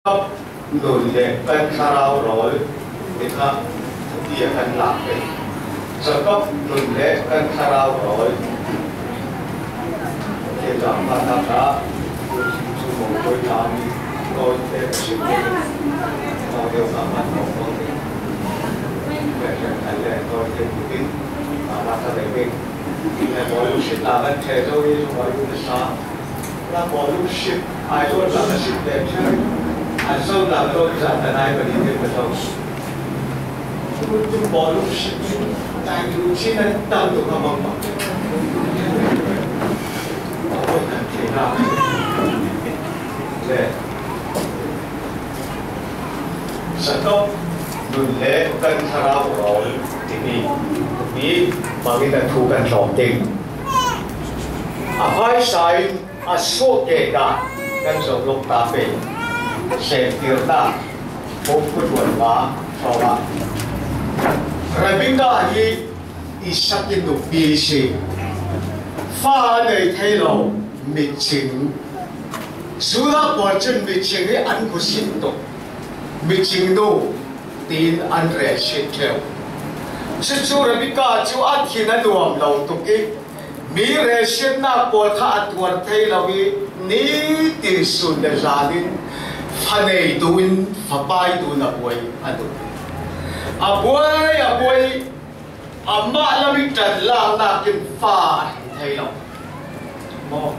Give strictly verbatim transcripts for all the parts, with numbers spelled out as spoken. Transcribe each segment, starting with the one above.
Jakob nun le kan thlarau rawl, ti kha, ti a kan lak ve. Jakob nun le kan thlarau rawl. Ke ta ma ta ka, chu mo koi ta mi, koi te si ko. Kau deu ka man mo ko. Ke ke le koi te ku tin, ta ma ta le ke. Ke mo lu si ta kan che zo ni, mo lu sa. Ram bawlung sip, ai lo ram a sip leh thiang. An so ram lo za ta nai pa ni te pa so. Tum bawlung sip, tai lu chin an tam tu ka mang mang. Oi, kan thei na. Le. Sa to, nun le kan thlarau rawl, ti ni. Ni, bangin a thu kan tlawm ding. A phaisa in a suak kei ta kan zoh lawk ta pen. Semtirna bung kul le nga sawm ah. Rebekah hi Isak i nupi si. Fa a nei thei lo, micing. Judah pawl cun micing hi an khuasit tuk. Micing nu tiin an relsiat ṭheu. Cucu Rebekah cu a thin a nuam lo tuk i, mi relsiatnak pawl kha a tuar thei lo i, nitin sun le zan in fa nei duh in fa pai duh in a buai a duh. A buai, a buai, amah lam i ṭanlaknak in fa a hring thei lo. Maw?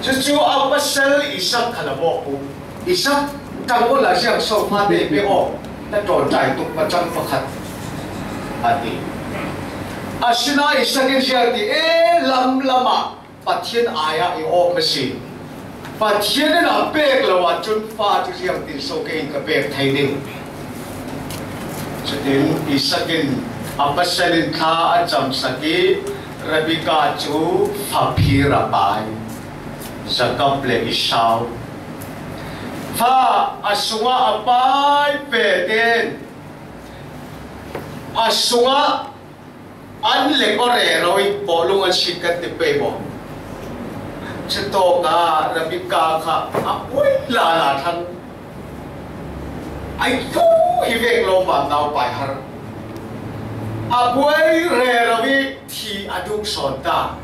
Cucu a pasal Isak kha la bawk u. Isak, ṭang u la, ziang so fate pe aw, na ṭawnṭai tuk macam pakhat, a ti. Asinain Isak in ziang ti, e, lamlam ah Pathian ai ah i awk a si. Pathian in a pek lo ahcun fa cu ziang tin so ke in ka pek thei ding. Cutin Isak in a pasal in thla a camsak i Rebekah cu faphir a pai. Jakob le Esau. Fa a sungah a pai ve tein a sungah an lek aw rero i bawlung an sit kan ti pei maw? Cutawk ah Rebekah kha a buai lala thlang. Ai thu hi vek lawmam naupai har. A buai rero i thih a duh sawn ta.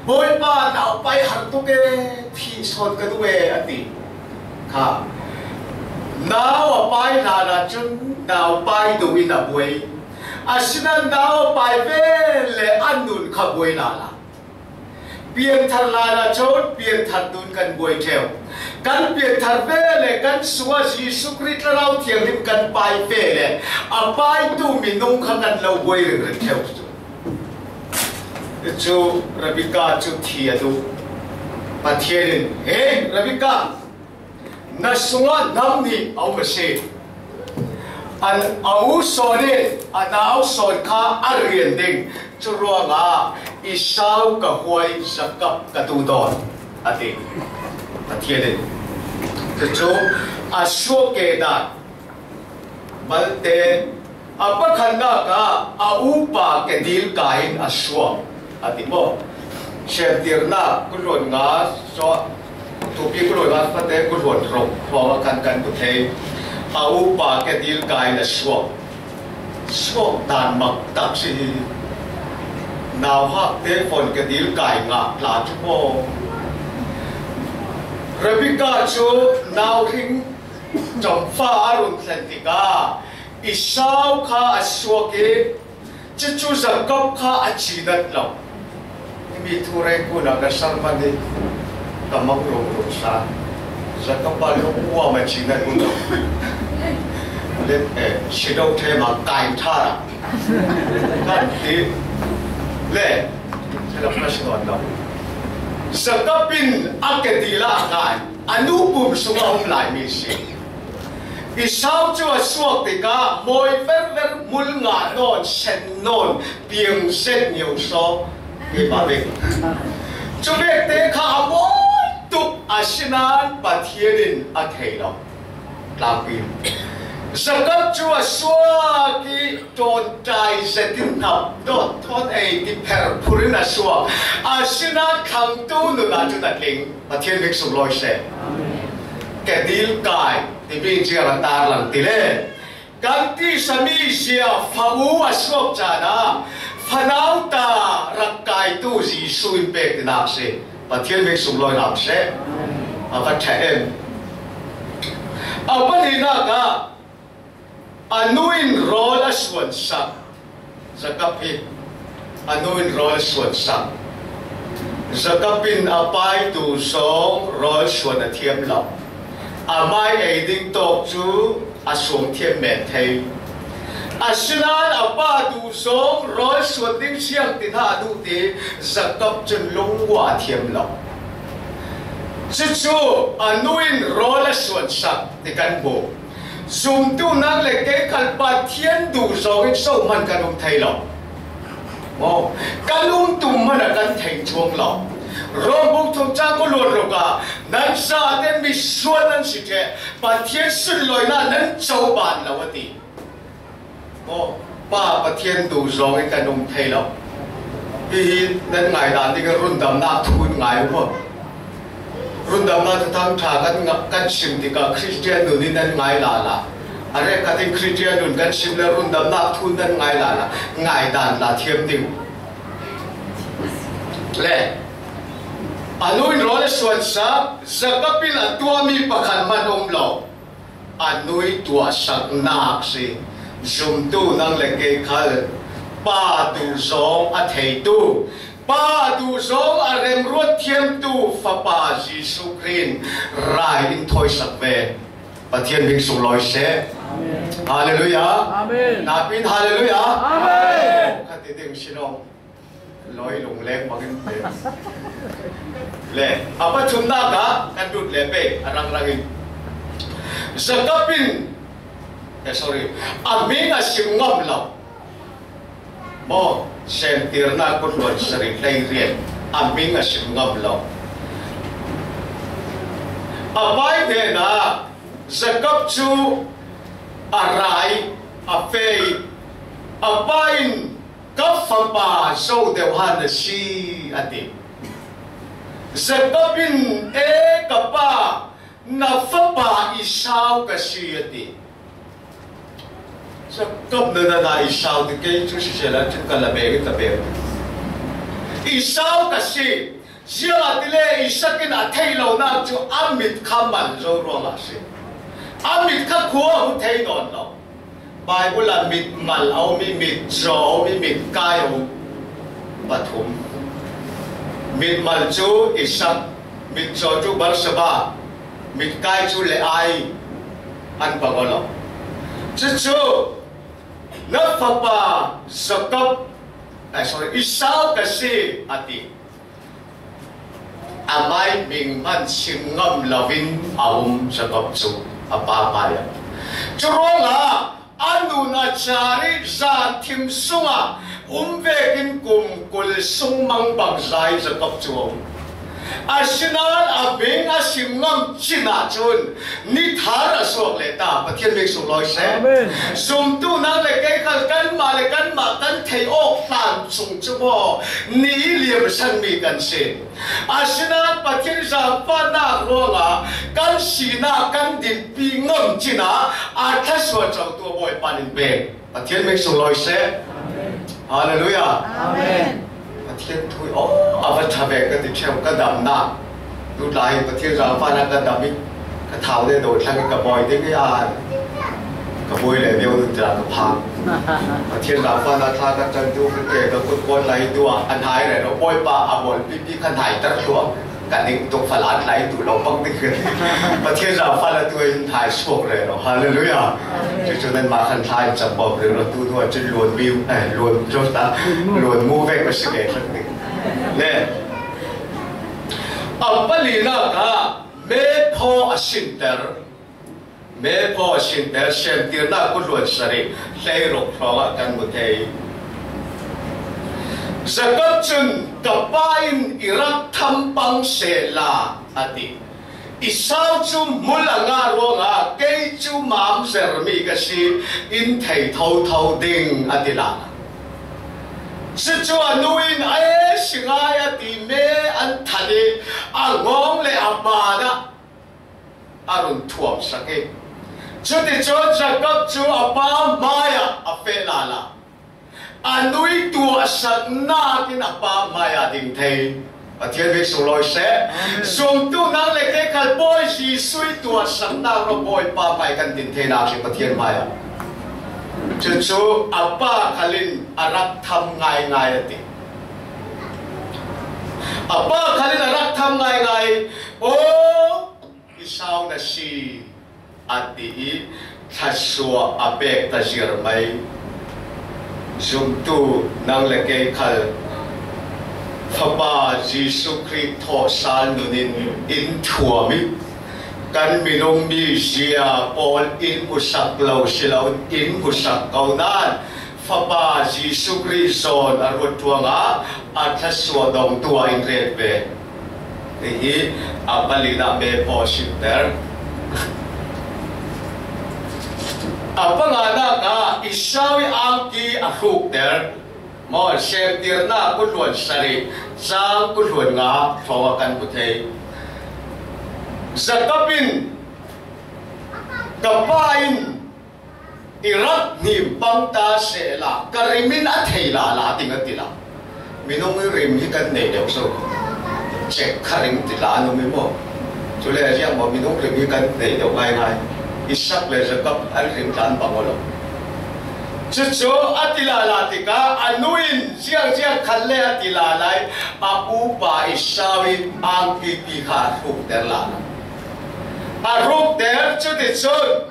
Bawipa, naupai har tuk e, thih sawn ka duh e, a ti. Kha. Nau a pai hlan ahcun naupai duh in a buai. Asinain nau a pai ve le a nun kha buai lala. Pianthar hlan ahcun pianthar nun kan buai ṭheu. Kan pianthar ve le kan sungah Jesuh Khrih Thlarau Thianghlim kan pai ve le a paitu minung kha kan lo buai ringring ṭheu cu. Cu Rebekah cu thih a duh. Pathian in, "He, Rebekah, na sungah nam nih a um a si. An, a u sawn in a nau sawn kha a rian ding. Cu ruangah Esau ka huai, Jakob ka duhdawn," a ti. Pathian in. Cucu a suak ke dan. Malte, a pakhatnak ah a upa Kedilka in a suak, a ti maw? Semtirnak kul le nga, so, tupi kul le nga fate kul le ruk hrawng a kan kan tu thei. A upa Kedilka in a suak. Suak dan mak tak si hi. Nauhak te fon Kedilka in ngah tla cu maw? Rebekah cu nau hring Cawmfa a run thlen tikah Esau kha a suak i cucu Jakob kha a cinat lo. Himi thu rengkun ah ka sermon hi ka mang rungrum sa. Jakob a lungmuam a cinat un lo. Le, eh, sido ṭhem a kain ṭha kan ti le, si lo ka si lo. Jakob in a ke ti la a kai. A nu pum sungah a um laimi a si. Esau cu a suak tikah mawi verver, mul ngah nawn, sen nawn, piang zet nio saw, keimah bik. Cu vek te kha a mawi tuk, asinain Pathian in a thei lo. Tlangpi. Jakob cu a suak i ṭawnṭai zetin hnap dawt thawt ei ti pher phur in a suak. Asinain thlangtu nun ah cun a tling. Pathian bik sunglawi seh. Kedilka in Ti bing ciang a tarlang ti le. Kan tisa mizia fa u a suak caan a fanau ta rak kaitu Jesuh in pek tinak si. Pathian min sunglawi hram seh. A va ṭha em. A palinak ah a nu in rawl a suansak. Jakob hi a nu in rawl a suansak. Jakob in a pa tu zawng rawl suan a thiam lo. A mai ei ding tawk cu a suang thiam men thei. Asinain a pa tu zawng rawl suan ding siang ti hna a duh ti Jakob cun lungua a thiam lo. Cucu a nu in rawl a suansak ti kan hmu. Zumtu nang le kei khal Pathian duh zawng in zohman kan um thei lo. Maw, kan um tum hmanh ah kan thei cuang lo. Rom bung thum cang kul luan ruk ah nan zate misual nan si ṭheh, Pathian sunlawinak nan cohlan lo a ti. Maw, Pa Pathian duh zawng in kan um thei lo. Hihi nan ngaidan ding rundamnak thu in ngai uh maw? Rundamnak thuthang ṭha kan ngah, kan sim tikah Khristian nun in nan ngai lala. A rek khat in Khristian nun kan sim le rundamnak thu nan ngai lala. Ngaidan la thiam ding. Le a nu in rawl a suansak, Jakob in a tuahmi pakhat hmanh um lo. A nu i tuahsaknak si. Zumtu nang le kei khal Pa duh zawng a theitu, Pa duh zawng a remruat thiamtu Fapa Jesuh Khrih in rai in thawisak ve. Pathian min sunglawi seh. Halleluiah. Napi in halleluiah. Kha ti ding si lo. Lawi lungleng bangin pe. Le a pathumnak ah kan lut le pe a rangrang in. Jakob in, eh, sorry, a hming a sim ngam lo. Maw, Semtirnak kul hluan sarih hleiriat a hming a sim ngam lo. A pa i hnenah Jakob cu a ra i a feh i a pa in, "Ka fapa zo deuh han na si," a ti. Jakob in, "E ka pa, na fapa Esau ka si," a ti. Jakob na, na, na Esau ti kei cu siseh lai cun ka la beng i ka beng. "Esau ka si." Ziangahtile Isak in a theih lonak cu a mit kha mal zo ruangah a si. A mit kha khua a hmu thei nawn lo. Baibal ah mit mal a um i, mit caw a um i, mit kai a um, pathum. Mit mal cu Isak, mit caw cu Barsabah, mit kai cu Leah an bang aw lo. Cucu, "Na fapa Jakob, ai, sorry, Esau ka si," a ti. Amai hming hmanh sim ngam loin a um Jakob cu a pa hmai ah. Curuangah a nun a car i zanthim sungah um vekin kum kul sung mangbangza i Jakob cu a um. Asinain a hming a sim ngam cin ahcun, ni thar a suak le ta, Pathian min sunglawi seh. Amen. Zumtu nang le kei khal kanmah le kanmah kan theih awk hlan sung cu maw, ni liamsanmi kan si. Asinain Pathian zaangfahnak ruangah kan sinak kan dinpi ngam cin ah a thluasuah cotu a Bawipa nih pek. Pathian min sunglawi seh. Halleluiah. Amen. Pathian thu i, oh, a va ṭha ve ka ti ṭheu, ka damnak. Tutlai Pathian zaangfahnak ka dam i, ka thau le do thlang i ka bawi ding i a, ka bawi le deuh nun tla ka phang. Pathian zaangfahnak thla ka can tu ka ke ka kut pawt lai tu ah a hnai rero, Bawipa a bawl pipi kha hnai tar thluak. Ka ning tuk falat lai tu lo pang ding. Pathian zaangfah la tu in hnai suak rero. Halleluiah. Cucu nanmah khan thla in cam bawm rero tu tu ah cun luan mi, eh, luan, luan ta, luan mu vek ka si ve thlang ding. Le a palinak ah me phaw a sinter. Me phaw a sinter, Semtirnak kul hluan sarih hleiruk hrawngah kan hmu thei. Jakob cun, "Ka pa in i rak tham pang sehla," a ti. "Esau cu hmul a ngah ruangah kei cu mamzermi ka si, in thei thotho ding," a ti lala. Cucu a nu in, "A e, si ngai," a ti, me an than i a ngawng le a ban ah a run thuamsak i, Cuticun Jakob cu a pa hmaiah a feh lala. A nui tuahsaknak in a pa hmaiah ding thei. Pathian bik sunglawi seh. Amen. Zumtu nang le kei khal Bawi Jesuh ih tuahsaknak ruang Bawipa hmai kan din theinak hi Pathian hmaiah. Cucu a pa khal in a rak tham ngaingai a ti. A pa khal in a rak tham ngaingai. Aw, Esau na si, a ti ih thluasuah a pek ta ziarmai. Zumtu nang le kei khal Fapa Jesuh Khrih thawhsal nun in in thuam ih kan minung mizia pawl in hmusak lo si loin in hmusak ko nain Fapa Jesuh Khrih zawn a ruat ruangah a thluasuah dongtu ah in ret ve. Hihi a palinak me pawl simter. A panganak ah Esau ih angki a hrukter. Maw, Semtirnak kutluan sarih, cang kutluan nga hrawngah kan hmu thei. Jakob in, ka pa in i rak hnim pang ta sehla ka rim in a thei lala ding a ti lo. Minung ih rim hi kan neih deuh so. Cek kha rim ti la an um ih maw? Cule ziang maw minung rim hi kan neih deuh ngaingai. Isak le Jakob an rim tla an bang aw lo. Cucu a ti lala tikah a nu in ziangziang khat le a ti lala ih a upa Esau ih angkipi kha a hrukter lala. A hrukter cuticun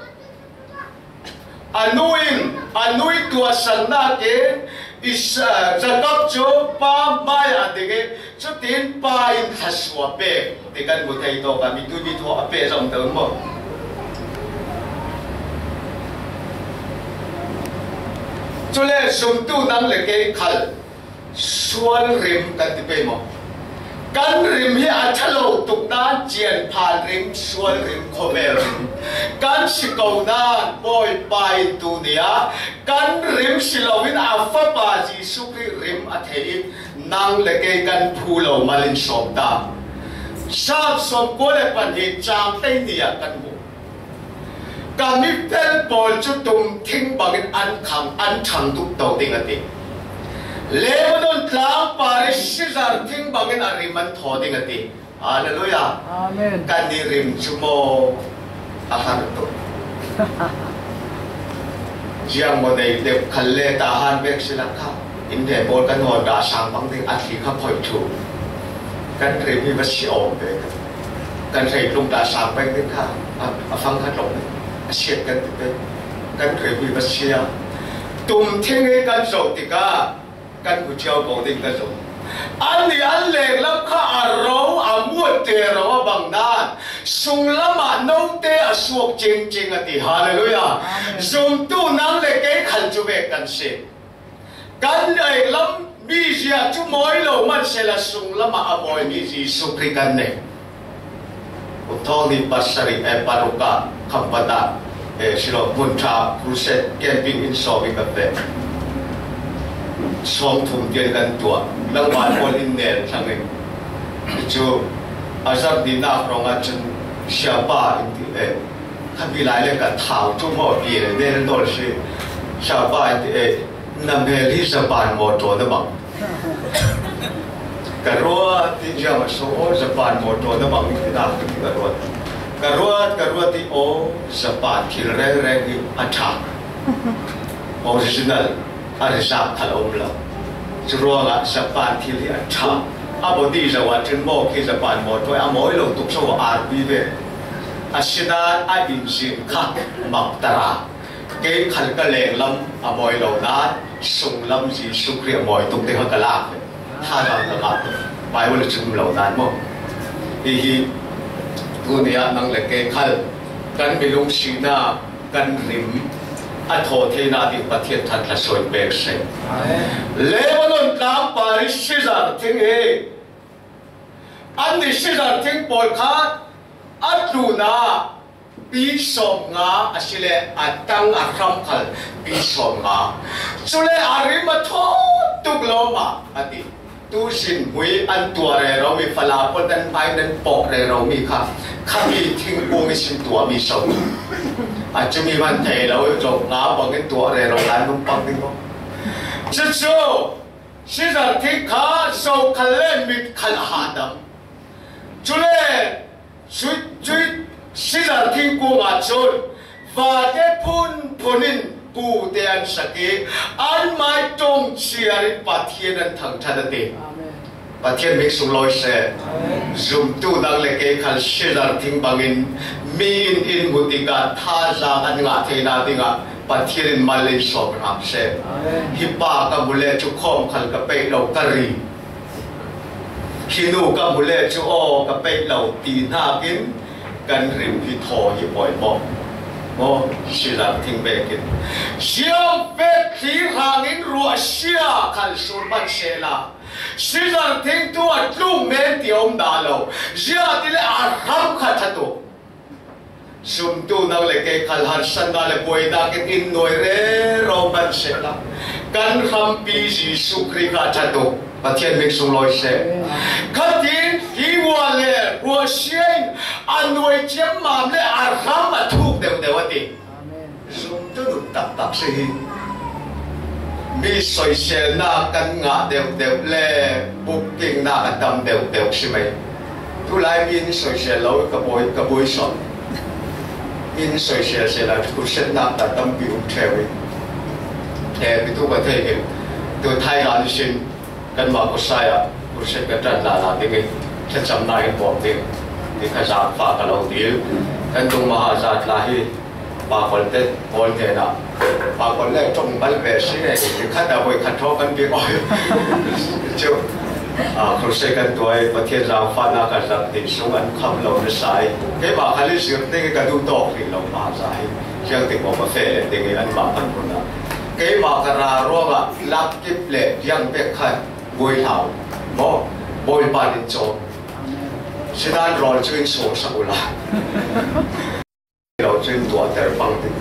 a nu in, a nu ih tuahsannak in Is-, Jakob cu pa hmai a ding ih, cutin pa in thluasuah pek ti kan hmu thei tawk ah, mi tu mi thaw a peh zong deuh maw? Cule zumtu nang le kei khal sual rim kan ti pei maw? Kan rim hi a ṭha lo tuk nain cianphan rim, sual rim, khawvel rim kan si ko nain Bawipa in tuni ah kan rim si loin a Fapa Jesuh Khrih rim a thei ih nang le kei kan phu lo mal in sawm ta. Saam sawmkua le pahnih cang tei ni ah kan hmuh. Ka mifel pawl cu tum thing bangin an khang, an ṭhang dukto ding a ti. Lebanon tlang par ih sizar thing bangin a rim an thaw ding a ti. Halleluiah. Amen. Kan i rim cu maw a har tuk. Ziang maw nei deuh khal le tahan bek si lakah. Inn he pawl kan hawn dah sang bang ding a thli kha phoih ṭhu. Kan rim hi va si awm ve. Kan hreitlung dah sang bang ding kha a, a fang kha tlawng ding. A siat kan ti pei. Kan rim hi va si a. Tum thing hi kan zoh tikah kan hmu cio ko ding kan zoh. Annih an lenglam kha a ro, a muat te ro a bang nain sunglam ah note a suak cingcing a ti. Halleluiah. Amen. Zumtu nang le kei khal cu vek kan si. Kan lenglam mizia cu mawi lo man sehla sunglam ah a mawimi Jesuh Khrih kan nei. Kum thawng hnih pasarih, eh, paruk ah Khampat ah, eh, si lo, hmun ṭha crusade camping in sawm ih ka pek. Sawm thum tiang kan tuah. Tlangval pawl in nel thlang ih. Cu a zarh hnihnak ruangah cun siapa in ti, eh, khapi lai le ka thau cu maw, pi le nel nawl si. Siapa in ti, eh, Na hmel hi Japan mawṭaw na bang. Ka ruat ih ziang a so aw, Japan mawṭaw na bang hi nak ka ruat. Ka ruat, ka ruat ih aw, Japan thil rengreng hi a ṭha. Original, a reserve khal a um lo. Curuangah Japan thil hi a ṭha. A body zoh ah cun maw khi Japan mawṭaw ih a mawi lo tuk so a arpi ve. Asinain a engine kha mak tara. Kei khal ka lenglam a mawi lo nain sunglam Jesuh Khrih a mawi tuk ding kha ka lak ve. Thazaang ka ngah tuk. Bible cu um lo nain maw? Hihi tuni ah nang le kei khal kan milung sinak kan rim a thaw theinak ding Pathian than thluasuah pek seh. Lebanon tlang par ih sizar thing hi annih sizar thing pawl kha a tlunah pi sawmnga a si le a tang a hram khal pi sawmnga. Cule a rim a thaw tuk lawmah a ti. Tuzin hmui an tuah rero mi, Falam pawl nan hmai nan pawk rero mi kha, khami thingkung ihsin tuahmi so. A cumi man thei lo, zawh nga bangin tuah rero lai nung pang ding maw? Cucu, sizar thing kha zokhal le mitkhalh a hahdam. Cule, cu, cu sizar thing kungah cun vate phunphun in pute an sak i, an mai ṭong ciar in Pathian an thangṭhat a ti. Amen. Pathian hming sunglawi seh. Amen. Zumtu nang le kei khal sizar thing bangin mi in in hmu tikah thazaang an ngah theihna dingah Pathian in mal in sawm hram seh. Amen. Hi pa ka hmu le cu khawm khal ka peih lo, ka ri. Hi nu ka hmu le cu aw ka peih lo ti hnakin kan rim hi thaw hi pawi maw? Maw, sizar thing vekin. Ziang vek thli hrangin ruahsia khal sur hmanh sehla, sizar thing tu a tlung men ti a um dah lo. Ziangahtile a hram kha ṭha tuk. Zumtu nang le kei khal harsatna le buainak in in nuai rero hmanh sehla, kan hrampi Jesuh Khrih kha ṭha tuk. Pathian hming sunglawi seh. Khatin hi vua le ruahsia in a nuai ciammam le a hram a thuk deuhdeuh a ti. Zumtu nun taktak si hi. Mi soiselnak kan ngah deuhdeuh le bukkingnak a tam deuhdeuh si mai. Tulai mi in soisel lo, ka bawi, ka bawi sawn. In soisel sehla, khursatnak ta tampi um ṭheu i. Eh, bitu ka thei hi. Tu Thailand sin, kanmah khuasai ah khursat ka ṭan lala ding i thlacamnak in bawm ding ti kha zaangfah ka lo dil. Kan tung maha zat la hi, pakol te pawl hnenah, pakol le ṭong bal ve si nge, ti khat ah voi khat ṭhaw kan bik aw. Cu, ah, khursat kan tuah i Pathian zaangfahnak a zarh nih sung an kham lo na sa i, keimah khal i zir ding i ka duh tawk rih lo maha za hi. Ziang tik maw ka feh le ding i anmah kan hun ah keimah ka ra ruangah lak kip le ziang pek kha buai hlau maw? Bawipa nih cawm. Sinan rawl cu in sawlsak uhla. Lo cu in tuahter pang ding.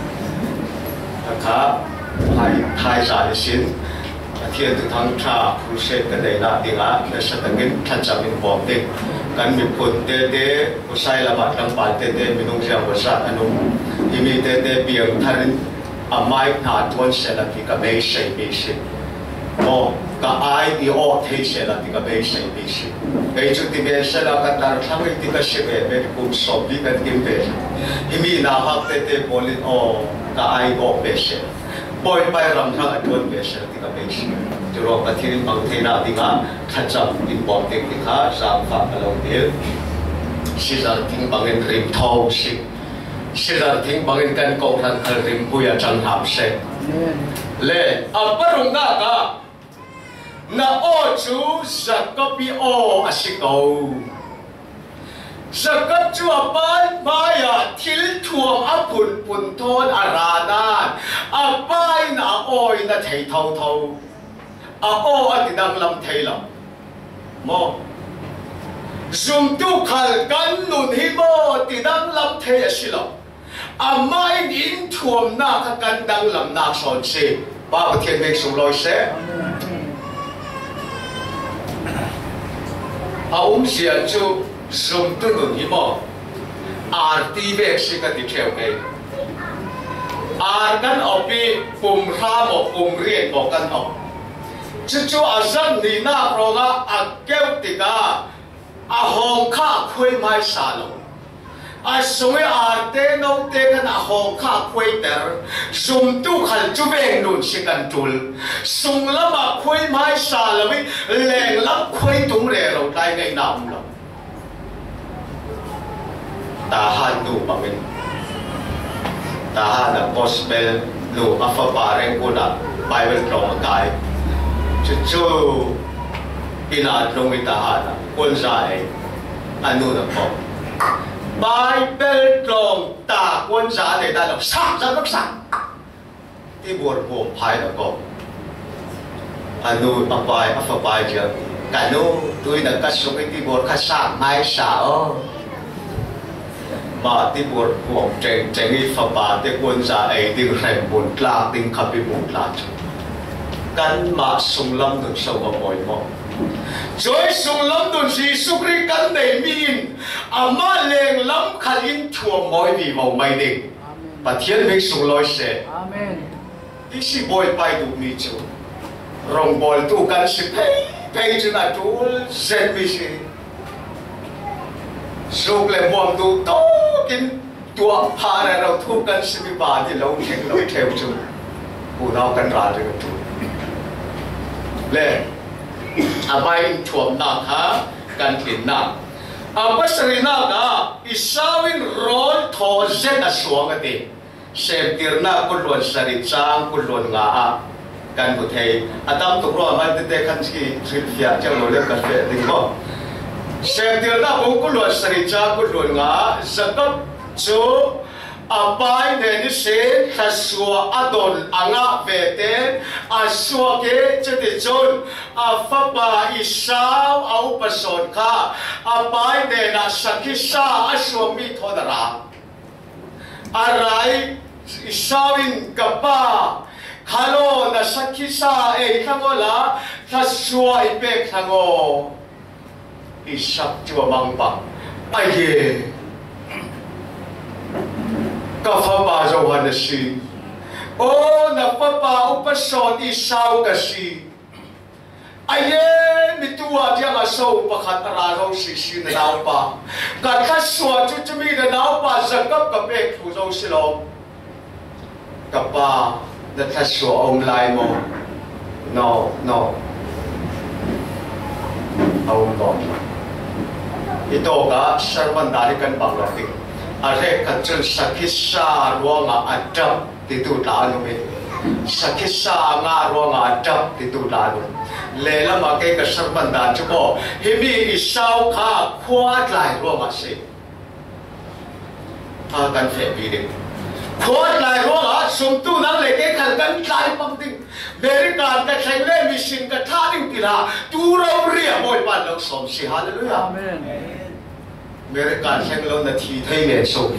Kha, thai, thaizan ihsin Pathian Thuthang ṭha crusade ka neihnak dingah nasa takin thlacam in bawm ding. Kan miphun tete, khuasai lamah tlangval tete, minung ziang buatzat an um. Himi tete piangthar in a mai hna ṭuan sehla ti ka beisei mi si. Maw, ka ai i awh thei sehla ti ka beisei mi si. Kei cu ti ve sehla ka tar thlang i ti ka si ve ve, kum sawmli kan kim ve. Himi nauhak tete pawl in aw, ka ai awh ve sehla, Bawipa i ram hrang a ṭuan ve sehla ti ka beisei. Curuang Pathian in bang theinak dingah thlacam in bawm ding ti kha zaangfah ka lo dil. Sizar thing bangin rim tho si. Sizar thing bangin kan kawhhran khal rimhmui a cang hram seh. Amen. Le a paruknak ah na aw cu Jakob i aw a si ko. Jakob cu a pa hmaiah thil thuam a phunphun thawn a ra nain a pa in a aw in a thei thotho. A aw a ti danglam thei lo. Maw? Zumtu khal kan nun hi maw ti danglam thei a si lo. Amah in in thuamnak kha kan danglamnak sawn si. Pa Pathian hming sunglawi seh. A umzia cu zumtu nun hi maw? Arti vek si ka ti ṭheu kei. Ar kan op i pum hra maw, pum riat maw kan op. Cucu a zarh nihnak ruangah a keuh tikah a hawng kha a khuai hmaisa lo. A sung i arte note khan a hawng kha a khuaiter. Zumtu khal cu veng nun si kan ṭul. Sunglam ah khuai hmaisa lo i lenglam khuai tum rero tlai ngeihna um lo. Tahan nu bangin, Tahan a gospel nu a fapa rengkun ah Bible tlawng a kai. Cucu inn ah tlung i Tahan ah kuanza ei a nu na kawk. Bible tlawng ta kuanza nei dah lo, sang zang sak. Tibur buam phai na kawk. A nu a pai, a fapa i ciang, ka nu, tui na ka suk i tibur kha sang hmaisa aw. Mah tibur buam ṭengṭeng i fapa te kuanza ei ding hrem mun tlak ding kha bi mun tlak cu. Kanmah sunglam nun so maw mawi maw? Cuai sunglam nun Jesuh Khrih kan nei mi in amah lenglam khal in thuam mawi vivo mai ding. Amen. Pathian hming sunglawi se. Amen. I si bawipa i duhmi cu rongbawltu kan si phei phei cun a ṭul zetmi si. Zuk le muam duh tawkin tuah phah rero thu kan simi pa nih lo thleng lo ṭheu cu unau kan ralring a ṭul. Le a bai in thuamnak kha kan tlinnak. A pasarihnak ah Esau in rawl thaw zet a suang a ti. Semtirnak kul hluan sarih cang kul hluan nga ah kan hmu thei. A tam tuk ruangah man tete khan si hrilhfiah cio lo le ka feh ding maw? Semtirnak bung kul hluan sarih cang kul hluan nga ah Jakob cu a pai hnen ihsin thlasua a don a ngah vete a suak i cuticun a fapa Esau a upa sawn kha a pai hnenah sakhi sa a suakmi thawn a ra. A ra i Esau in, "Ka pa, kha law, na sakhi sa ei thlang aw la, thlasua i pek thlang aw," Isak cu a mang bang. "Aye, ka fapa Johan a si. Aw, na fapa upa sawn Esau ka si. Aye, mi tu ah tiang a so pakhat a ra zo sisi na naupa. Ka thlasua cu cumi na naupa Jakob ka pek thlu zo si lo. Ka pa, na thlasua a um lai maw?" "No, no. A um bawm. I tawk ah sermon dan hi kan bang lo ding. A hrekkhat cun sakhi sa ruangah a ṭap titu tla an um i sakhi sa a ngah ruangah a ṭap titu tla an um. Lehlam ah kei ka sermon dan cu maw, himi Esau kha khua a tlai ruangah si. A kan fehpi ding. Khua a tlai ruangah sumtu nang le kei khal kan tlai pang ding. American ka thleng le mission ka thlah ding ti hlah. Tu rori ah Bawipa lo sawm si. Hallelujah. Amen. American thleng lo na thi thei men so.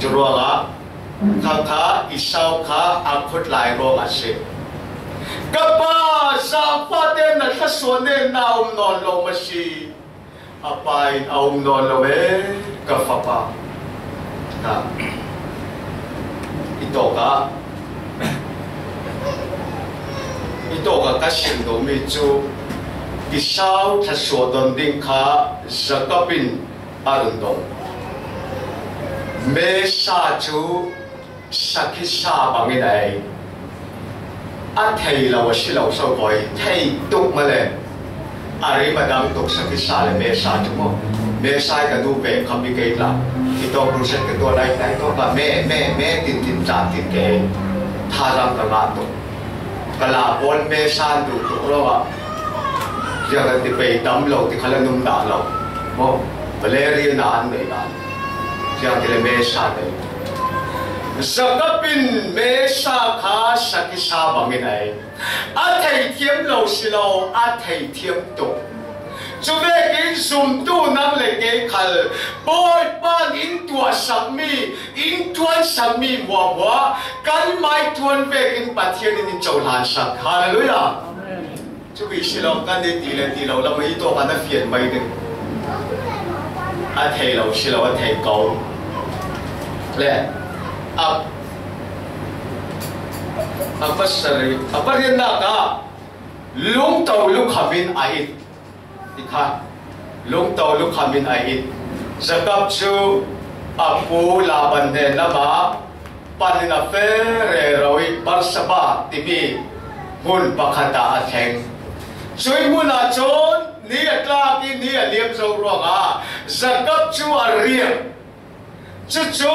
Curuangah kha kha Esau kha a khutlai ruangah si. Ka pa, zaangfahte na thlasua nen na um nawn lo maw si? A pa in, a um nawn lo e, ka fapa. Ka, i tawkah, i tawkah ka sim duhmi cu Esau thlasua don ding kha Jakob in a run dong. Mesa cu sakhi sa bangin a ei. A thei lo a si lo so voi, thei tuk male. A rim a dang tuk sakhi sa le mesa cu maw. Mesa i ka nu pek khammi kei tla. Hi tawk ru set ka tuah lai, lai tawk ka me, me, me, tin, tin, ca, tin kei. Thazaang ka ngah tuk. Ka la pawl mesa an duh tuk ruangah. Ziang kan ti pei tam lo ti kha la num dah lo. Maw, malaria na an nei dah. Ziang ti le mesa nei. Jakob in mesa kha sakhi sa bangin a ei. A theithiam lo si lo, a theithiam tuk. Cuvekin zumtu nang le kei khal Bawipa in tuahsakmi, in ṭuansakmi hmuahhmuah kan mai ṭuan vekin Pathian in in cohlansak. Hallelujah. Amen. Cu bik si lo, kan i ti le ti lo lam i tawk a na fian mai ding. A thei lo si lo, a thei ko. Le a, a pasarih, a pariatnak ah lungto lukham in a it. Ti kha, lungto lukham in a it. Jakob cu a pu Laban hnen lamah pan in a feh rero i Beerseba timi hmun pakhat ah a thleng. Cuih hmun ah cun ni a tlak i ni a liam zo ruangah Jakob cu a riak. Cucu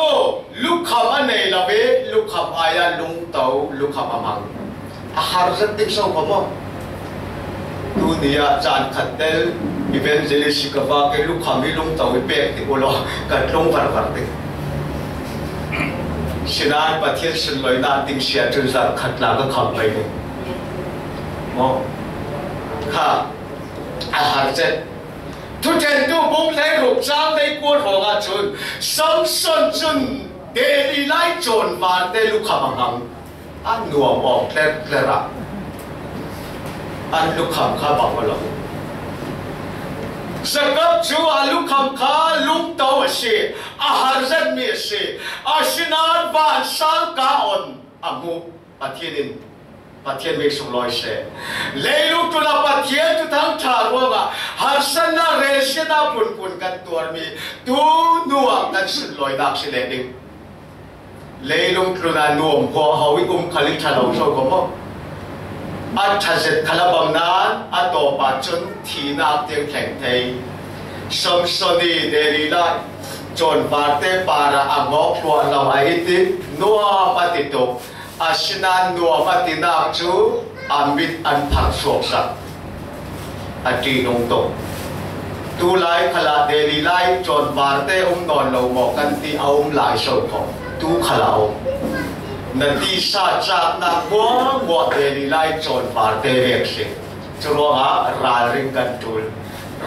lukham a nei lo i lukham ai ah lungto lukham a hmang. A har zet ding so kho maw? Tuni ah caan khat tel evangelist ka va ke lukham i lungto i pek ding u law ka tlung varvar ding. Sinan Pathian sunloinak ding si ahcun zarh khat tla ka kham pei ding. Maw? Kha a har zet. Thuṭhentu bung hleiruk cang hleikua hrawng ahcun Samson cun Delila i cawn vante lukham a hmang. A nuam awk tlertler ah an lukham kha bang aw lo. Jakob cu a lukham kha lungto a si, a harzatmi a si. Asinain vansang ka on a hmuh. Pathian in, Pathian min sunglawi seh. Leilung tlun ah Pathian Thuthang ṭha ruangah harsatnak, relsiatnak phunphun kan tuarmi tu hnuah kan sunlawinak si leh ding. Leilung tlun ah nuam huahho i um khal i ṭha lo zo ko maw? A ṭha zet khal a bang nain a tawp ah cun thihnak tiang thleng thei. Samson i Delilah cawnvarte par ah a ngawk hluah lo a i ti, nuam a ti tuk. Asinain nuam a tinak cu a mit an phar suaksak. A ṭihnung tuk. Tulai khalah Delilah cawnvarte um nawn lo maw kan ti, a um lai so kho. Tu khalah a um. Na tisa caknak hmuahhmuah Delilah cawnvarte vek si. Curuangah ralring kan ṭul.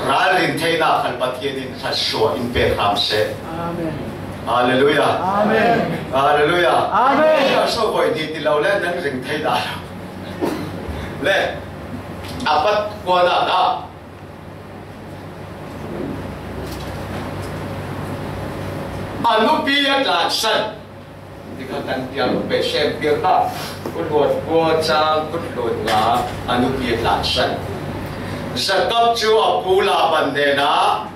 Ralring theinak khan Pathian in hlatsuah in pek hram seh. Amen. Halleluiah. Amen. Halleluiah. Amen. Sia so voi ni ti lo le nan ring thei dah lo. Le a pat kuanak ah a nupi a tlansan. Tikah kan piang pe sem piang ah kut luat kua cang kut luat nga a nupi a tlansan. Jakob cu a pu Laban hnenah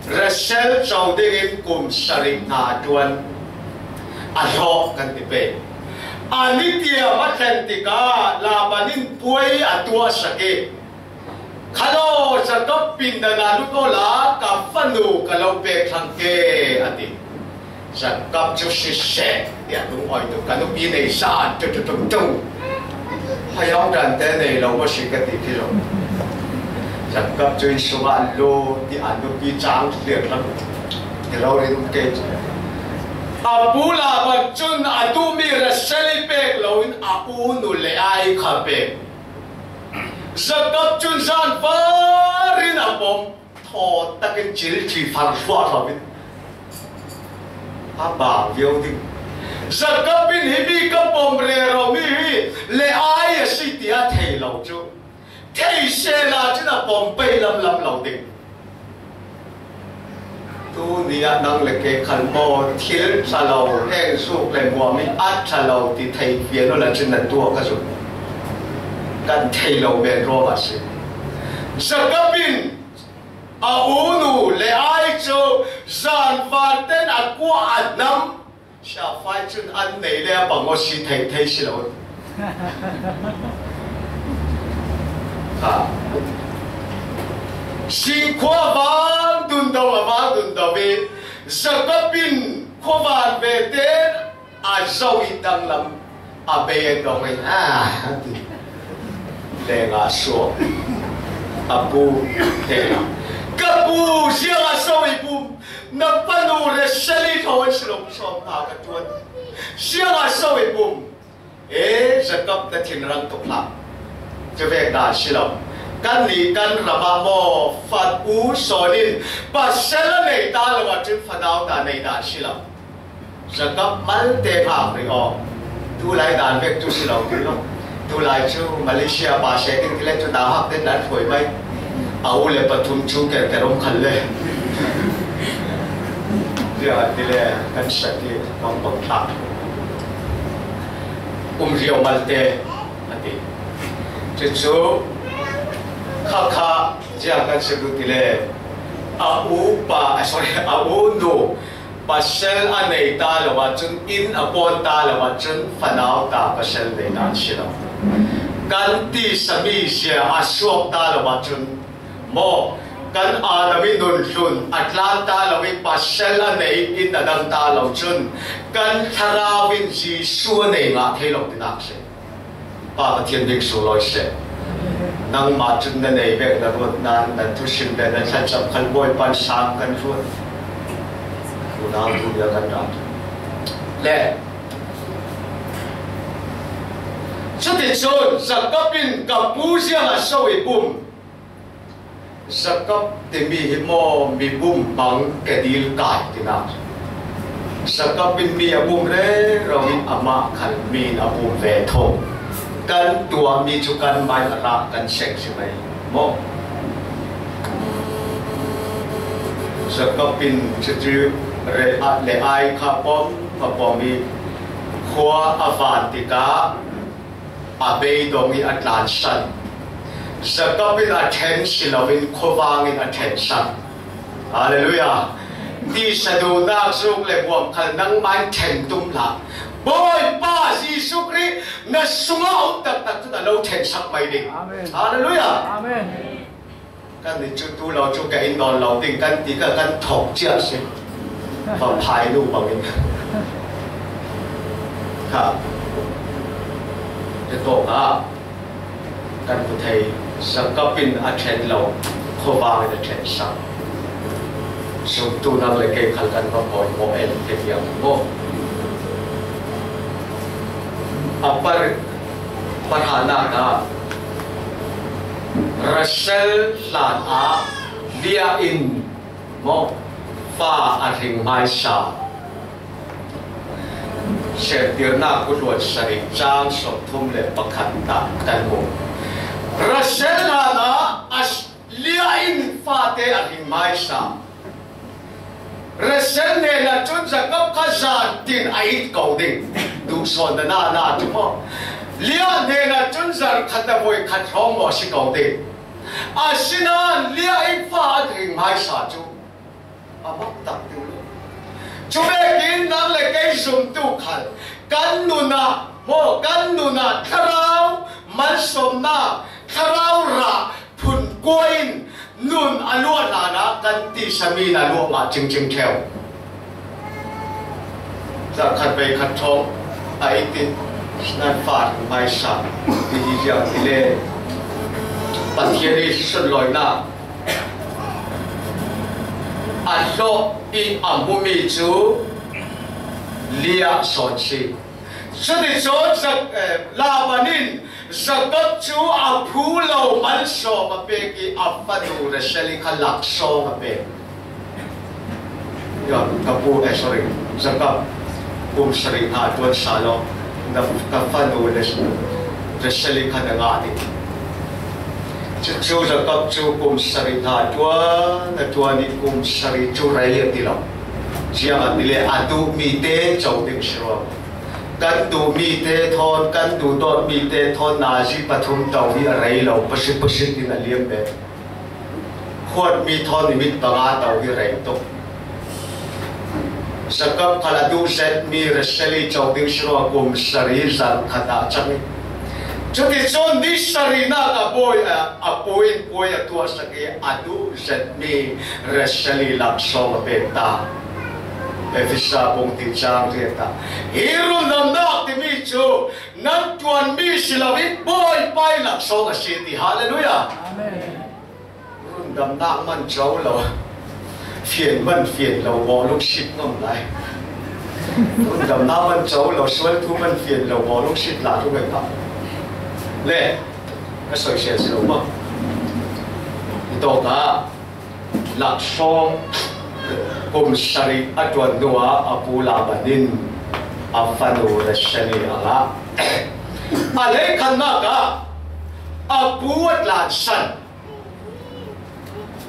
Rachel co dingin kum sarih hna a ṭuan. A hlawh kan ti pei. A ni tiam a thlen tikah Laban in puai a tuahsak i, "Khalo, Jakob pindan ah lut awla ka fanu ka lo pek thlang ke," a ti. Jakob cu siseh tiah lungawi tuk, "Ka nupi nei sa tu tu tu tu. Hayong dan te nei lo maw si ka ti khi lo." Jakob cu inn sungah lut tiah nupi cang hliak hlam ti lo rin um ke. A pu Laban cun a duhmi Rachel i pek loin a u nu Leah i kha pek. Jakob cun zanfar in a pom, thaw takin cilci far hluahhlo in a bang viau ding. Jakob in, "Himi ka pom rero mi hi Leah a si," tiah thei lo cu. Thei sehla cun a pom pei lamlam lo ding. Tuni ah nang le ke khal maw, thil ṭha lo, heng zuk le muam i a ṭha lo ti thei fian awla cun na tuah ka zumh. Kan thei lo men ruangah si. Jakob in a u nu Leah cu zanfar ten a kuah a hnam. Siafai cun an nei le a pang aw si thei thei si lo. Ha. Singkhua vang dun do, a vang dun do i Jakob in khuavan ve tein a zoh i danglam a bei a dong i, "Ha," a ti. Lengah suak. A pu hnenah, "Ka pu, ziangah so i pum? Na fanu Rachel i thaw an si lo, sawm hna ka ṭuan. Ziangah so i pum? E, Jakob na thinrang tuk hlah. Cuvek dan si lo. Kannih kan ram ah maw, fanu sawn in pasal a nei ta lo ahcun fanau ta nei dan si lo." Jakob malte hngak rih aw. Tulai dan vek tu si lo ti lo. Tulai cu Malaysia pa seh ding ti le cu nauhak te nan hruai mai. A u le pathum cu kerker um khan le. Ziah ti le kan sat ti bang bang thak. Um riau malte a ti. Cucu khakha ziah kan si ti le a u pa, ah, sorry, a u nu pasal a nei ta lo ahcun, inn a pawn ta lo ahcun, fanau ta pasal nei ta an si lo. Kan tisa mi zia a suak ta lo ahcun, maw, kan Adam i nun hlun a tlan ta lo i pasal a nei inn a dang ta lo cun, kan thlarau in Jesuh a nei ngah thei lo tinak si. Pa Pathian bik sunglawi seh. Nangmah cun na nei vek na ruat nain, na thusim le na thlacam khan Bawipa in sang kan ruat. Unau tu bia kan ra. Le cuticun Jakob in, "Ka pu ziangah so i pum? Jakob timi hi maw, mi bum hmang ke dil kai," tinak. Jakob in mi a bum rero i amah khal mi in a bum ve tho. Kan tuahmi cu kanmah in a rak kan seng si mai maw? Jakob in cucu rel le ai kha pom kha pom i khua a van tikah a beidong i a tlansan. Jakob in a ṭhen si loin khuavang in a ṭhensak. Halleluiah. Tisa duhnak zuk le buam khal nangmah in ṭhen tum hlah. Bawipa Jesuh Khrih na sungah um taktak cun a lo ṭhensak mai ding. Amen. Halleluiah. Amen. Kan nih cu tu lo cu ka in nawn lo ding kan ti kha kan thawk cia si. Fa phai nu bangin kha. Te tawk ah kan hmu thei. Jakob in a ṭhen lo, khuavang in a ṭhensak. Zumtu nang le kei khal kan va pawimawh el te tiang maw? A par, parhahnak ah Rachel hlan ah Leah in maw fa a hring hmaisa. Semtirnak kutluan sarih cang sawmthum le pakhat ah kan hmu. Rachel hlan ah a Leah in fate a hring hmaisa. Rachel hnenah cun Jakob kha zan tin a it ko ding. Duhsawn na na na cu maw? Leah hnenah cun zarh khat a voi khat hrawng maw a si ko ding. Asinain Leah in fa a hring hmaisa cu a mak tak ding lo. Cu vekin nang le kei zumtu khal kan nun ah maw, kan nun ah thlarau malsawmnak, thlarau rah phun kua in nun a luah hlanah kan tisa mi in a luah mah cingcing ṭheu. Zarh khat vei khat thawng a i ti nan fa hmaisa ti hi ziang ti le Pathian i sunlawinak a hlawh i a hmumi cu Leah sawn si. Cuticun Zak-, eh, Laban in Jakob cu a phu lo malsawm a pek i a fanu Rachel i kha laksawng a pek. Ya, ka pu, eh, sorry, Jakob kum sarih hna ṭuan sa law, na, ka fanu Rachel i kha na ngah ding. Cucu Jakob cu kum sarih hna ṭuan a ṭuan i kum sarih cu rei a ti lo. Ziangahtile a duhmi te co ding si rua. Kan duhmi te thawn, kan duhdawtmi te thawn nazi pathum to hi a rei lo, pasik pasik in a liam ve. Khuatmi thawn nimit panga to hi rei tuk. Jakob khal a duh zetmi Rachel i co ding si rua kum sarih zarh khat ah cang i. Cuticun ni sarihnak a bawi, a, a puai, puai a tuahsak i a duh zetmi Rachel i laksawng a pek ta. Efesa bung ti cang riat ah hi rundamnak timi cu nan ṭuanmi si lo i Bawipa i laksawng a si ti. Halleluiah. Amen. Rundamnak man co lo, fian man fian lo, bawlung sit ngam lai. Rundamnak man co lo, sual thu man fian lo, bawlung sit la thu ngai pah. Le, a soisel si lo maw? I tawk ah laksawng kum sarih a ṭuan hnuah a pu Laban in a fanu Rachel i a ngah. A hleikhatnak ah a pu a tlansan.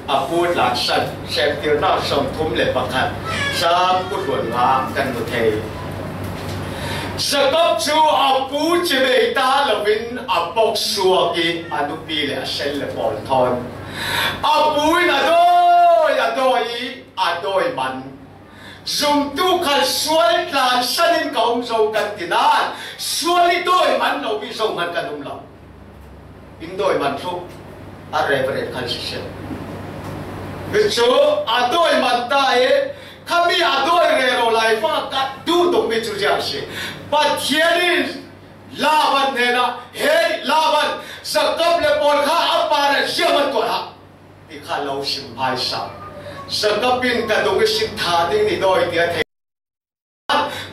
A pu tlansan, Semtirnak sawmthum le pakhat, cang kutluan nga kan hmu thei. Jakob cu a pu cibei ta loin a pok suak i a nupi le a sel le pawl thawn a pu in a dawi, a dawi i a dawi man. Zumtu khan sual tlansan in ka um zo kan ti nain sual i dawi man lomi zohman kan um lo. In dawi man thluh a Reverend khan siseh. Hi cu a dawi man ta i khami a dawi rero lai fa ka duh tukmi cu ziah si. Pathian in Laban hnenah, "Hei Laban, Jakob le pawl kha a par ah ziah man tuah hlah," ti kha lo sim hmaisa. Jakob in ka dung i sin ṭha ding ni dawi tiah thei.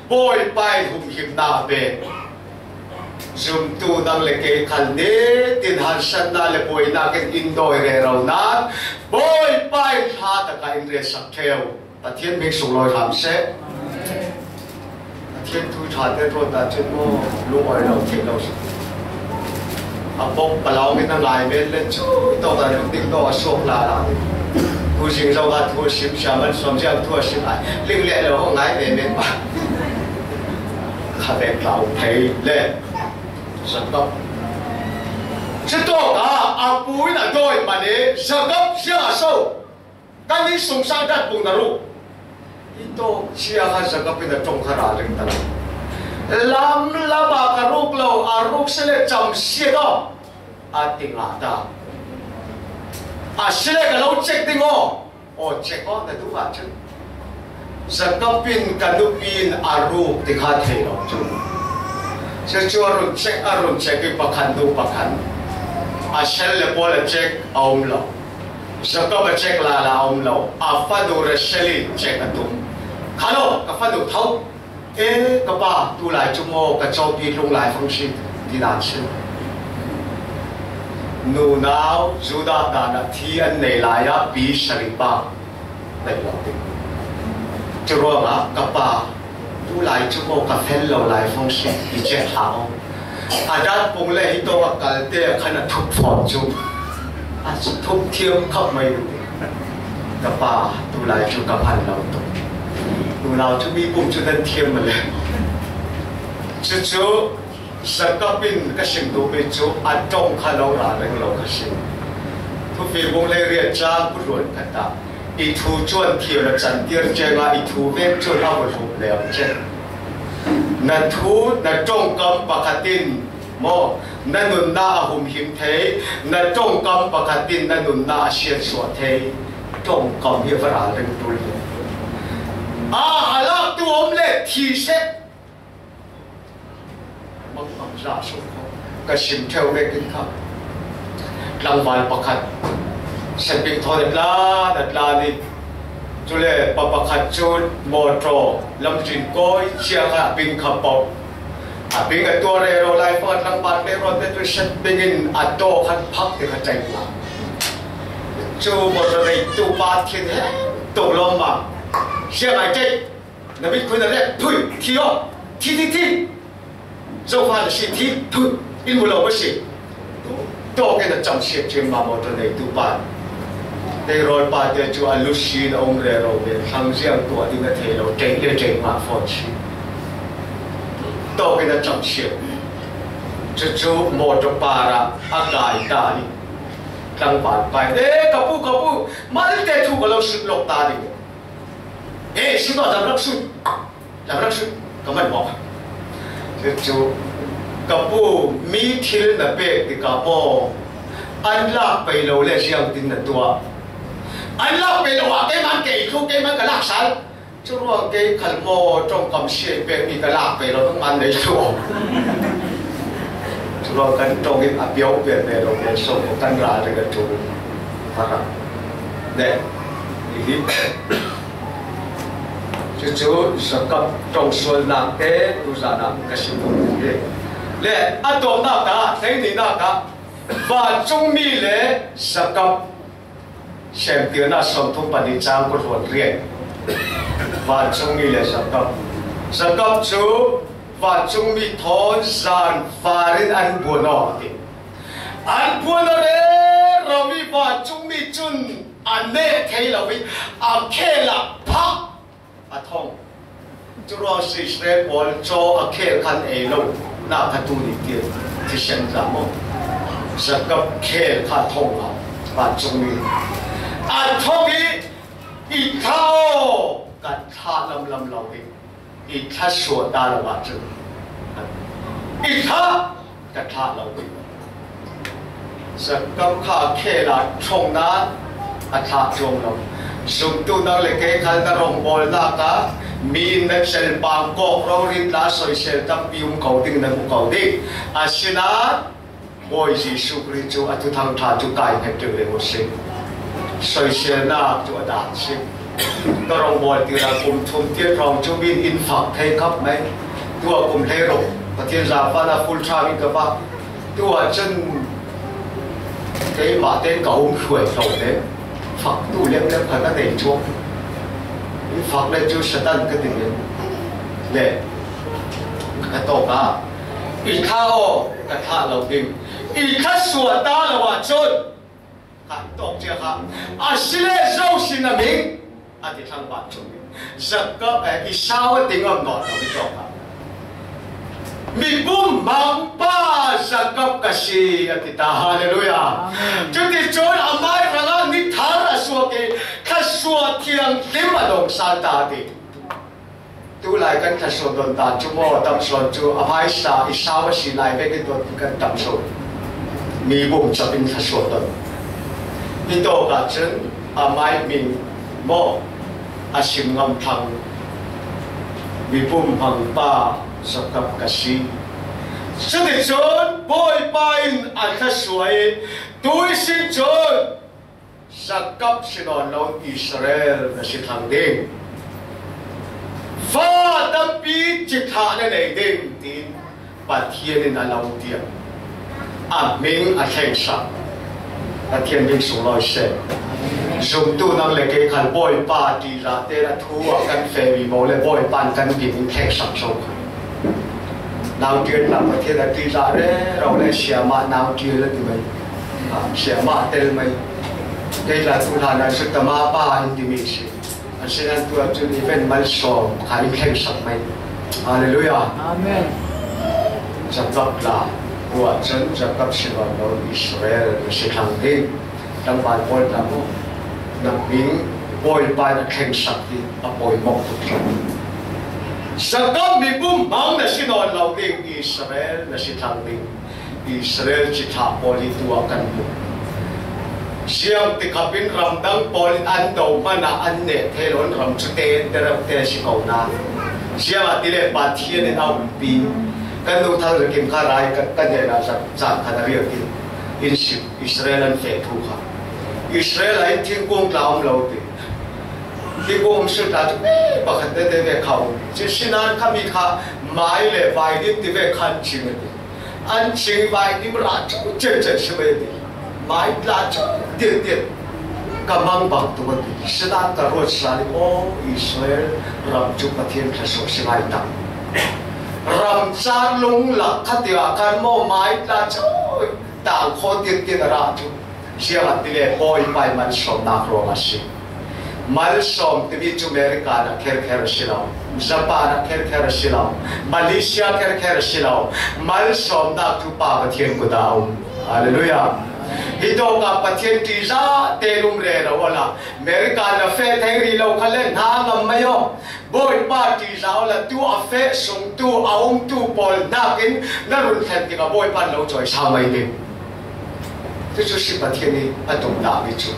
Bawipa in humhimnak a pek. Zumtu nang le kei khal nitin harsatnak le buainak in in dawi rero nain Bawipa in hla takah in relsak ṭheu. Pathian hming sunglawi hram seh. Pathian thu ṭha te ṭuan ta cun maw, lungawi lo theih lo si. A pok palau in a ngai men le cu tawk a lungding tawk a suak lala. Thu zing zo a thu a sim, siaman suam ziang thu a sim ai. Ling le lo ho ngai ve men pa. Kha ve tlau thei le. Jacob. Chutawk a, a pu in a dawi man e, Jacob ziang a so. Kan insung sang dat pung na ru. Hi tawk chia kha Jacob in a tawng kha ra ring ta. Lam lam a ka ruk lo, a ruk se le cham sia daw. A ti nga ta. A si le ka lo check ding aw. Aw check aw na duh ah chun. Jacob in ka nupi in a ruk ti kha thei lo chu. Chu chu a run check, a run check i pakhat nu pakhat. A sel le pawl a check a um lo. Jacob a check la la a um lo. A fanu Rachel in check a tum. Kha lo, ka fanu tho. E, ka pa, tu lai chu maw, ka chawpi tlung lai fang si, ti dan si. Nunau, Judah dan a thi an nei lai a, pi sari pa, nei lo ding. Chu ruang a, ka pa, tu lai chu maw, ka fel lo lai fang si, ti che ha o. A dat pung le hi to a kal te a khan a thup phawt chu. A thup thiam khap mai lo ding. Ka pa, tu lai chu ka phan lo tuk. Nunau chu mi pum chu nan thiam ma le. Chu chu, Jacob in ka sim tu mi chu, a tawng kha lo ra reng lo ka sim. Thupi bung le ria cha ku ruan ka ta. I thu chuan thiam a chan tir che nga, i thu vek chuan a vawt hum le ang che. Na thu, na tawng kam pakhat in, Maw, na nunna a humhim thei, na ṭawngkam pakhat in na nunna a siatsuah thei, ṭawngkam hi a va ral ring tul hi. A halaktu awm le thi se. Mangmang za sung khaw. Ka sim ṭheuh vekin kha. Tlangval pakhat. Sepik thawn a tlan, a tlan in. Chule pa pakhat chu motor lam ṭin kawi chiah kha a bing kha pawh. A bing a tuar rero lai pawh a tlangval pek rawh te chu set bingin a taw khan phak te kha chai ula. Chu motor neitu pa thian he tuk lawm a. Siang ai chei. Na mit khun a le phui thi aw. Thi thi thi. Zofa na si thi phui. In mu lo ma si. Tawkin a cham siat ṭhin ma motor neitu pa. Tei rawl pa te chu a lu sin a um rero ve, thlang ziang tuah ding a thei lo, ṭei le ṭei mah fawn si. Tawkin a cham siat. Chu chu motor par ah a kai ta hi. Tlangval pa in, "E, ka pu, ka pu, mal te thu ka lo sut lawk ta ding." "E, si tawh dam rak sut." Lam rak sut ka man mawk. Chu chu, ka pu mi thil na pek tikah maw, an lak pei lo le ziang tin na tuah. An lak pei lo ah keiman kei thu, keiman ka lak sal. Chu ruang kei khal maw, ṭawngkam siai pek mi ka lak pei lo, nangman nei thu. Chu ruang kan ṭawng in a piau pian ve lo ve so kan ral ring a ṭul. Ka rak. Ne. Hi hi. Chu chu Jacob ṭawng sualnak te tuzan ah ka sim duh hi. Le a tawpnak ah, hleininak ah, vancungmi le Jacob Semtirna sawmthum pahnih chang kul hluan riat. Vancungmi le Jacob. Jacob chu vancungmi thawn zan var in an buan aw a ti. An buan a rero i vancungmi cun a neh thei lo i a khel ah phak a thawng. Curuang Israel pawl caw a khel khan ei lo, na kha tu ni tian thisen za maw? Jacob khel kha thawng a, vancungmi a thawng i, i thla aw, kan thlah lamlam lo hi. I thla suah ta lo ahcun i thla ka thlah lo ding. Jacob kha khel ah ṭhawng nain a thlah cuang lo. Zumtu nang le kei khal na rawngbawlnak ah mi in na celpang kawk rori in tla soisel tampi um ko ding na hmu ko ding. Asinain Bawi Jesuh Khrih cu a Thuthang ṭha cu kai hnget ṭeu reng u sih. Soiselnak cu a dan si. Ka rawngbawltir ah kum thum tiang hrawng cu mi in in fak thei khap mai. Tuah kum hleiruk Pathian zaangfahnak full time in ka vak. Tuah cun keimah tein ka um hruai hlo le faktu lemlem kha ka nei chuak. In fak le cu Satan ka ti men le ka tawk ah i thlah aw, ka thlah lo ding. I thlah suah ta lo ahcun Tawk cia kha, a si le zo sin a ming a ti thlang ban chung. Jakob, eh, Esau a ti ngam nawn lo i tawk kha. Mi pum hmangpa Jakob ka si a ti ta. Halleluiah. Amen. Cuticun amai hrangah ni thar a suak i thluasuah thianghlim a dongsan ta a ti. Tulai kan thluasuah don dan cu maw, a tam sawn cu a hmaisa Esau a si lai vekin don kan tam sawn. Mi bum cap in thluasuah don. Hi tawk ahcun amai min maw a sim ngam thlang. Mi pum hmangpa Jakob ka si. Cuticun Bawipa in a thluasuah i tuihsin cun Jakob si nawn lo Israel na si thlang ding. Fa tampi cithlah na nei ding, tiin Pathian in a lo tiam. A hming a thlengsak. Pathian hming sunglawi seh. Zumtu nang le kei khal Bawipa ṭihzah te a thu a kan feh vivo le Bawipa in kan hming in thlengsak zo kha. Nau ṭial hna Pathian a ṭihzah rero le siamah nau ṭial a ti mai. Ah, siamah tel mai. Kei tla tu hlan ah cu tama pa in timi si. Asinan tu ah cun event malsawm kha in thlengsak mai. Halleluiah. Amen. Jakob tla, tu ah cun Jakob si nawn lo Israel na si thlang ding. Tlangval pawl tla maw, na hming Bawipa in a thlengsak hi a pawimawh tuk hram. Jakob mi pum hmang na si nawn lo ding, Israel na si thlang ding. Israel cithlah pawl hi tu ah kan hmu. Siang tikhap in ramdang pawl in an do hmanh ah an neh thei lo, an ram cu te deuh te si ko nain. Ziangahtile Pathian in a umpi. Kan nu Thang Za Kim kha rai kan, kan hnenah zat caan khat a riak in, in sim. Israel an feh thu kha. Israel ah hin thingkung tla um lo ti. Thingkung um sual tla cu, eh, pakhat tete ve kha um. Cu sinan khami kha mai le vainim ti ve kha an ching a ti. An ching vainim rah cu ciancian si ve ti. Mai tla cu tiattiat ka mang bang tuk a ti. Sinan ka ruat sal i, aw, Israel ram cu Pathian thluasuah si ngai tak. Ram car lung lak kha tiah kan maw mai tla cu tang khaw tiattiat a rah cu. Ziangahtile Bawipa ih malsawmnak ruang a si. Malsawm timi cu America ah kherkher a si lo, Japan ah kherkher a si lo, Malaysia kherkher a si lo. Malsawmnak cu Pa Pathian kut ah a um. Halleluiah. Hi tawk ah Pathian ṭihzah te um rero awla America na feh thei rih lo kha le hna ngam mai aw. Bawipa ṭihzah awla tu a feh sungtu, a umtu pawl hnakin na run thlen tikah Bawipa in lo cawisang mai ding. Cucu si Pathian ih a tumdahmi cu.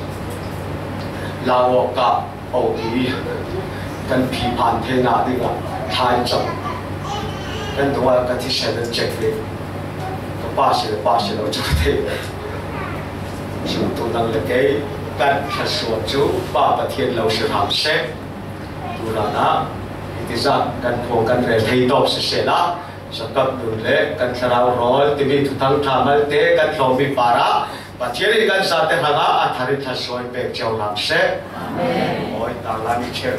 Lau awkah O P kan phiphan theinak dingah thlai cang. Kan tungah ka thisen an cek ve. Ka pa si le pa si lo cu ka thei. Sungtu nang le kei kan thluasuah cu Pa Pathian lo si hram seh. Turan ah hiti zat kan phuang kan rel thei tawk sisehla, Jakob nun le kan thlarau rawl timi thuthang ṭha malte kan tlawmmi parah Pathian in kan zate hrangah a thar in thluasuah in pek cio hram seh. Amen. Awi, tarlami chair